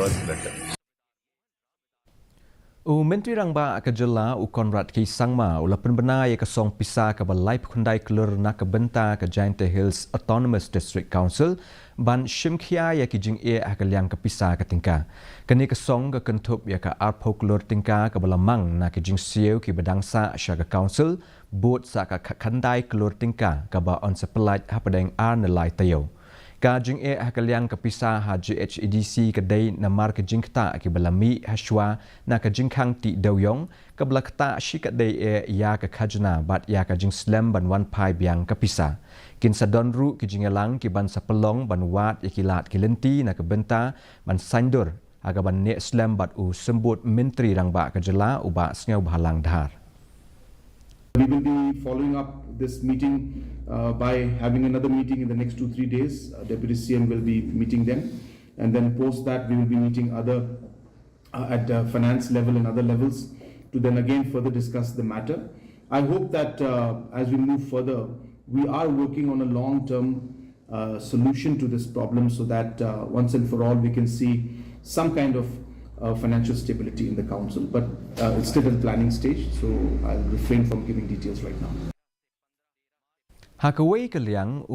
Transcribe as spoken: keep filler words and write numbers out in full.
U Myntri Rangbah ka jylla u Conrad K Sangma u la pynbna ïa ka song pisa kaba laiphew khyndai klur na ka bynta ka Jaintia Hills Autonomous District Council ban shim khia ïa ki jingeh ha ka liang ka pisa ka tyngka. Kane ka song ka kynthup ïa ka arphew klur tyngka kaba la mang na ki jingsiew kiba dang sah sha ka council, bud sa ka khyndai klur tyngka kaba yn sa pyllait hapdeng ar ne lai taïew. Ka jingeh ha ka liang ka pisa ha J H A D C ka dei namar ka jingktah kiba la mih hashwa na ka jingkhang tih dewiong kaba la ktah shikatdei eh ïa ka khajna bad ïa ka jingslem ban wan phai biang ka pisa. Kin sa don ruh ki jingïalang kiban sa pynlong ban wad ïa ki lad ki lynti na ka bynta ban saiñdur ha kaban neh slem bad u Symbud Myntri Rangbah ka jylla u Bah Sniawbhalang Dhar. We will be following up this meeting uh, by having another meeting in the next two, three days. Uh, Deputy C M will be meeting them. And then post that, we will be meeting other uh, at uh, finance level and other levels to then again further discuss the matter. I hope that uh, as we move further, we are working on a long-term uh, solution to this problem so that uh, once and for all we can see some kind of uh, financial stability in the council. But uh, it's still at the planning stage, so I'll refrain from giving details right now. Ha kawei ka liang, u